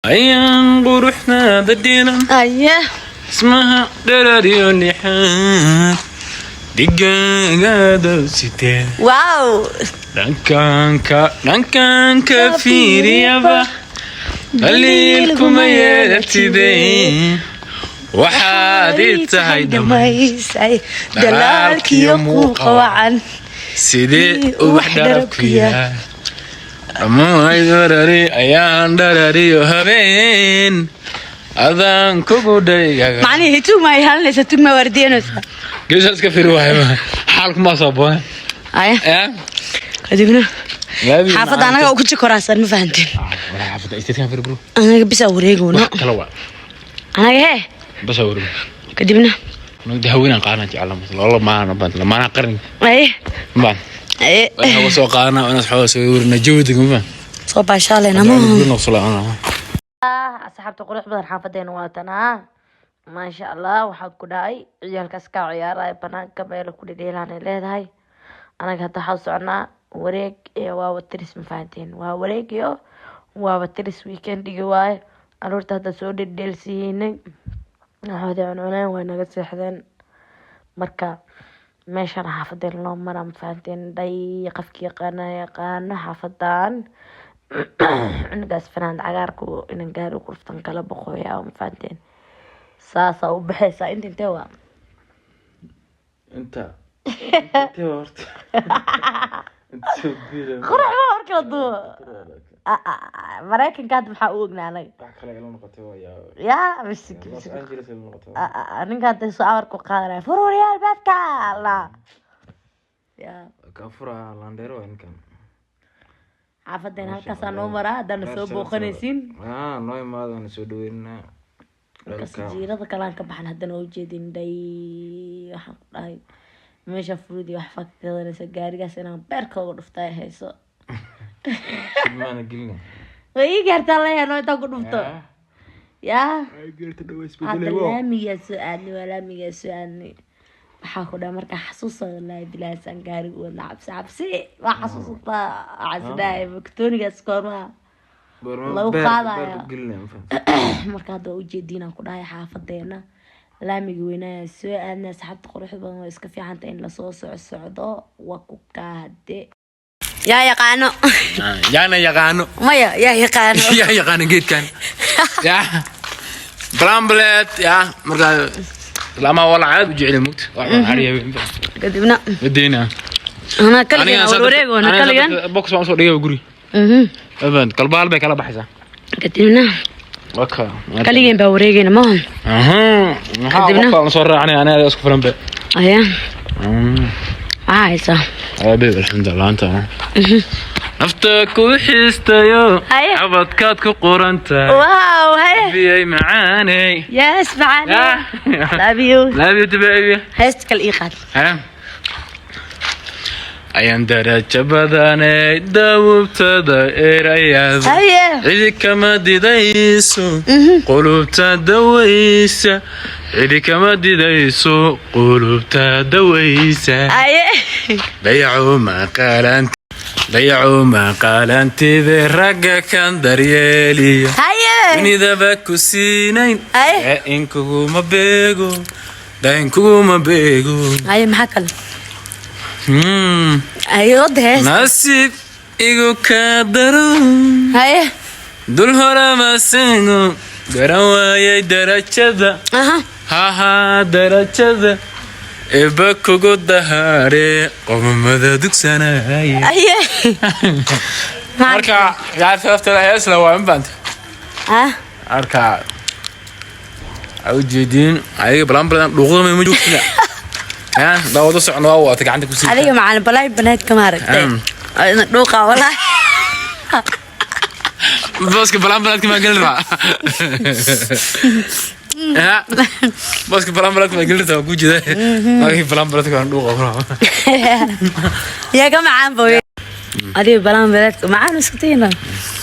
Ayaan quruxdaada dhilan. Aye. Ismaha dherariyo lixaad dhigaagaada sitee. Dhankaanka fiiriyaba dhaliil kuma yeelatide, waxaad ii tahay dhammays. Dhamaysay dhalaalkiyo muuqa wacan. Sidee ubax dharabku yahay dhammaay dharari ayaan dharariyo habeen adaan kugu dhaygaga. Macnihii tugma ay halinaysa, tugma waardiyanaysa. Geesaas ka firi waayo, xaalku maa soo boone. Aye. Ya. Kadibna xaafadda anaga ugu jikoraansan, ma fahanteen? Xaafadda isteedkan firi, bro. Anaga bisa wareegowno. Wax kale waa. Anaga hee. Basa wareego. Kadibna Nugda haweenan qaadana jecla loola maana baan lamaana qarni. Aye. Baan. Aye. Waan hawa soo qaadana inaad xoogaa soo warina jawiga, ma soo baashaaleyna ma. Asxaabta qurux badan, xaafadeena waa tanaa, maasha Allah. Waxaa ku dhacay ciyaalkaas ka ciyaaraya banaanka, meelo ku dhedheelaanay leedahay. Anaga hadda waxaa soconaa wareeg iyo waaba tiris, ma fahanteen? Waa wareeg iyo waaba tiris, weekendigi waaye. Caruurta hadda soo dhedheelsiinay, waxoodii cuncuneen, way naga seexdeen. Marka meeshaan xaafadeena loo maraa, ma fahanteen? Dhay qofki yaqaana yaqaano xaafadan. Cunugaas fanaand cagaarku inan gaari qurftan kala boqoyaa, ma fahanteen? Saasaa u baxaysaa. Inta intee waa? Inta intee waa horta? Inta soo biira. Qurux ma marka la duubo. Maraykanka hadda maxaa u ognaa anaga? Wax kale ila noqotay waa yaa. Yaa bisik. Los Bisik. Angeles ila noqotay. Ninka hadda soo amarku qaadanaya, fururiyaa albaabka la ya. Ka fura, landheero waa ninkan. Xaafadeena halkaasaa noo maraa haddaana soo booqanaysiin. Ah, noo imaada, na soo dhaweynaa. Markaas jiirada kalaan ka baxan haddana waa ujeedin. Dhay waxaan ku dhahay meesha fruudi wax faka gadanaysa, gaarigaas inaan beerka uga dhufta ay hayso. Maana gelina. Way ii gaartaa leeyahay noo intaan ku dhufto yaa. Geerta dhawa. Hadda Isbedelay. Laamigaa soo aadnay, waa laamigaa soo aadnay. Waxaa ku dhahay markaa xasuusa, wallaahi bilaasaan gaariga u wadnaa cabsi cabsi. Waa xasuusataa, waxaan isdhahay maktoonigaas koormaha lagu qaadaya. Marka hadda waa ujeediinaan ku dhahay xaafadeena laamiga weynaya soo aadnay. Asxaabta quruxda badan, waa iska fiicanta in lasoo soco socdo, waa ku kaade. Yaa yaqaano? Yaana yaqaano? Maya, yaa yaqaano? Yaa yaqaano geedkan ya plamblet ya? Markaa islaamaha waa la aad u jecel mugta wax cariya. Kadibna madeyna. Anaa kaligan warwareegoona kaligan. Box baan usoo dhigay guri. Kalbaal bay kala baxaysaa. Kadibna waka. kaligeen baa wareegayna maaha? Aha, maxaa? Kadibna? Qofka aan soo raacnay aniga isku filan be. Aya, maxaa haysaa? Aabe, alxamdulilah, anta nafta ku xiistayo. Haye. Xabadkaad ku qoran tahay. Wow, haye. Biyay macaaney. Yes, macaan, love you. Love you too, baby. Heesta kale ii qaad. Ha? Ayaan darajo badanay daawubtada erayada. Haye. Cidi kama didayso qulubta dawaysa, cidi kama didayso qulubta dawaysa. Haye. Dayacu maqaalant dayacu maqaalantide ragga kan daryeeliya. Haye. Dunidaba ku siinayn. Haye. Ee in kuguma beego, dain kuguma beego. Haye, maxaa kale? Haye, wada hees. Nasiib igu ka daro. Haye. Dul horamasengo garan waayay darajada. Haha, darajada eba kugu dahaare qomamada dugsanaya. Haye. Marka ciyaarta heesla waa in baanta. Ah. Marka waxaa ujeediin ayaga balan balan dhuuqda ma joogtina ya daawado socon waa waata gacanta ku sii. Adiga macalin balaay banaad kama aragtay dhuuqa walaa. Booska balan baladka maa gelin rabaa ya, booska balan baladka maa gelin rabtaa? Waa ku jida markii balan baladka waan dhuuqa ku rabaa. Yaa ka macaan boy, adiga balaan banaadka macaan isku tiina.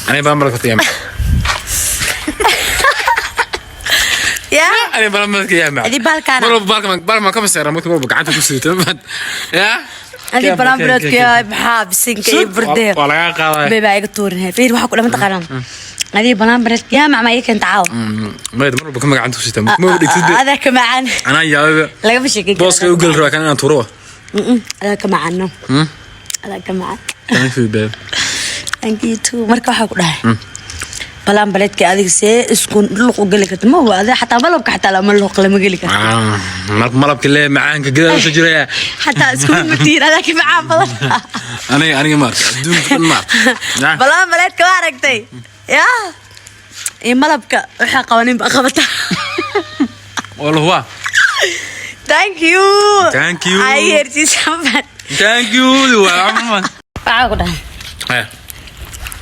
Aniga balan baladka yaa? Yaa? Aniga balan baladka yaa macaan. Adi baalkaana. Mar walba baalka baalka kama seera marka walba gacanta ku siito ya. Adi balaan banaadka yaa, maxaa bisinka iyo burdee. Waa lagaa qaadaya. Bay baa iga tuurin. Fiir, waxaa ku dhaman taqaanaa. Adiga balaan bareed yaa macma ii keenta caawa. Mayda mar walba ka magacanta ku sitaa ma dhigtid. Adaa ka macaan. Anaa yaababa. Lagama sheekin karo. Booska u geli rabaa kan inaan tuuro. Adaa ka macaan, no. Adaa ka macaan. Thank you, babe. Thank you too. Marka waxaa ku dhahay, balaan baleedka adiga see isku luq u geli karta? Ma waa adiga xataa malabka, xataa lama luq lama geli karto. Malabka lee macaanka gadaal usoo jiraya. Xataa isku mid matiin, adaa ka macaan badan. Aniga maarta adduunka dhan maarta. Balaan baleedka waa aragtay yaa iyo malabka waxaa qabanin ba qabata. Waa la hubaa. Thank you. Thank you. Ay hersiisan. Thank you waa. Waxaa ku dhahay,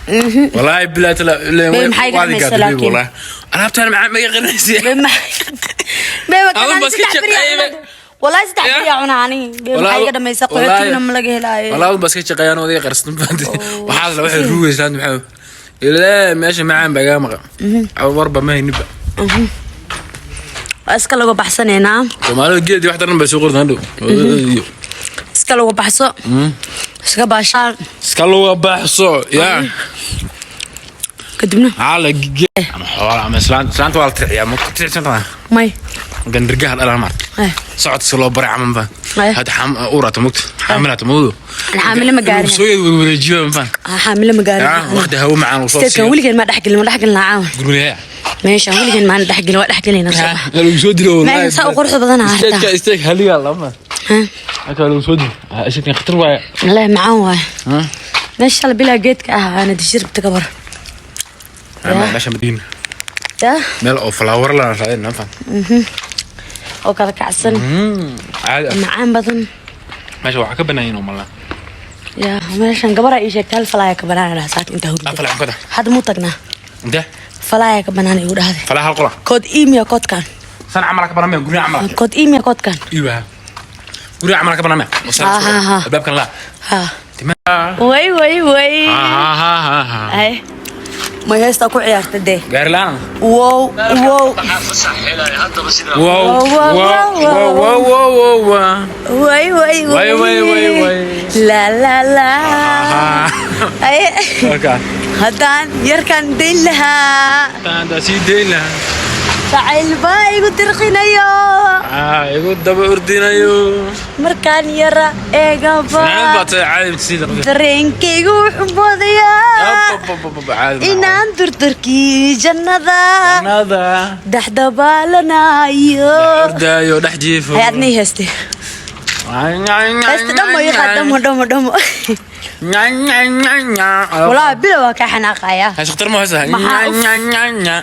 Wallaahi bilaa tala. Babe, maxay iga dhamaysaa laakiin? Wallaahi alaabtaan macaan ma iga qarinaysa. Babe, Adun bas ka saddex beri shaqeeyay. Wallahi 3 beri aa cunaa ani. Babe, maxay iga dhamaysaa? Qaxootigna ma laga helaayo. Wallaahi bas ka shaqeeyaan odayga qarsan waxaas la waxay ruugaysaa maxaa ilaa meesha macaan baa iga maqan warba ma hayniba. Waa iska lagu baxsanaynaa. Soomaalida geed wax daran bay soo qortaan dhow. Iska lagu baxso, iska baashaan. Iska lagu baxso yaa. Kadibna ala ge ama xoola ama islaanta waa la tirciyaa, ma ku tircisantaa? May. Gandirgaha dhalan maarta. Socodka si loo baray camal ma hadda uurata mugta xaamilata mawdo. Xaamilo ma gaarin. Soo yad warwareejiyo ma fahant. Xaamilo ma gaarin. Waqti hawo macaan uu soo Statekan siiyo. Weligeen ma dhexgelin, ma dhexgelin caawa. Gurmudaya. Meeshan weligeen maan dhexgelin, waa dhexgelinaa soo bax. Lagu soo dilo wallahi. Meeshan saa u quruxda badan ah Isteedka xitaa. Isteeg haliga lama. Ha? Halka lagu soo dilo. Isteedkan khatar waaye. Wallaahi macaan waaye. Meesha la bilaa geedka ah aana dishiribta ka bar. Meesha madiina. Ya. Meel oo flower la raadin ma fahant. Oo kala kacsan. Caadi ah. Macaan badan. Meesha waxaa ka banaayin oo malaa. Ya, meeshan gabaraa ii sheegtay hal falaaya ka banaan dhaha saaka intaa hurda. Afal aan kada. Hadda muu tagnaa? Intee? Falaaya ka banaan igu dhahday. Falaa hal qola. Kood imiya koodkan. San camal ka banaan guriga camal. Kood imiya koodkan. Iwa. Guriga camal ka banaan. Ha, ha. Albaabkan la. Ha. Way way way. Ha ha ha ha. Ay. Ma heesta ku ciyaarta dee. Gaari la'aan. Wow wow. Wow wow wow wow wow wow wow. Way way. Way, way, way, way. La la la. Ay. Okay. Haddaan yarkan dayn lahaa. Taanda sii deyn lahaa. Jacayl baa igu dirqinayo. Ah, igu daba ordinayo. Markaan yara eegaba. Fanaanad baa tahay caadi sii dhaqdo. Dareenkaygu wuxuu moodayaa Caadi. Inaan durdurkii jannada Jannada. Dhex dabaalanayo. Ordaayo dhex jiifo. Hay adnii heeste. Heeste dhamo ii qaad, dhamo dhamo dhamo. Walaa bila waa kaa xanaaqaya. Hees khatar ma haysaa? Maxaa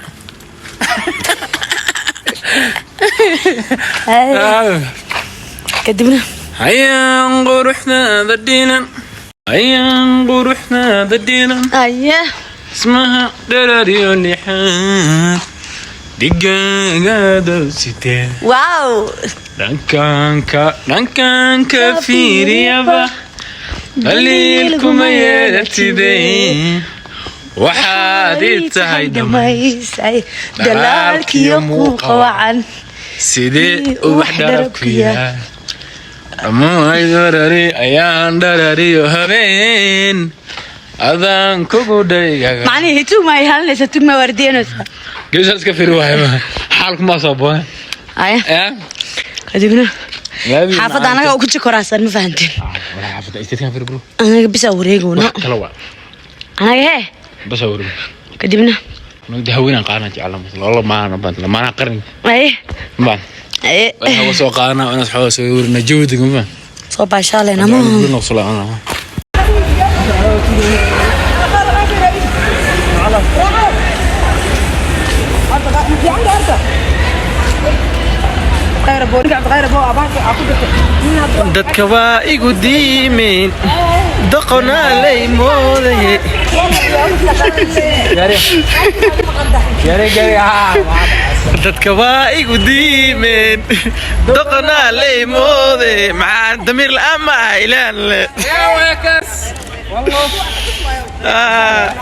Kadibna Hayaan quruxdaada dhinan. Hayaan quruxdaada dhinan. Aya. Ismaha dherariyo lixaad. Dhigaagaada sitee. Wow. Dhankaanka fiiriyaba dhaliil kuma yeelatidee waxaad ii tahay dhamaysay dhalaalkiyo muuqa wacan. Sidee ubax dharabku yahay dhammaay dharari ayaan dharariyo habeen adaan kugu dhaygaga. Macnihii tugma ay halinaysa, tugma waardiyanaysa. Geesaas ka firi waayo xaalku maa soo boone. Aya. Kadibna xaafadda anaga ugu jikoraasaan, ma fahanteen? Xaafadda isteedkan firi, bro. Anaga bisa wareegowno. Wax kale waa. Anaga hee. Basa wareego. Kadibna Haweenaan qaadana jecla loola maana baan lamaana qarni aye. Baan aye. hawa soo qaadana inaad xoogaa soo warina jawiga ma Soo baashaaleen ama. Dadka waa igu diimeen, doqonaalay moodaye. Dadka waa igu diimeen, doqonaalay moodaye. Maxaa damiir la'aan ma aha ilaan le. Ah.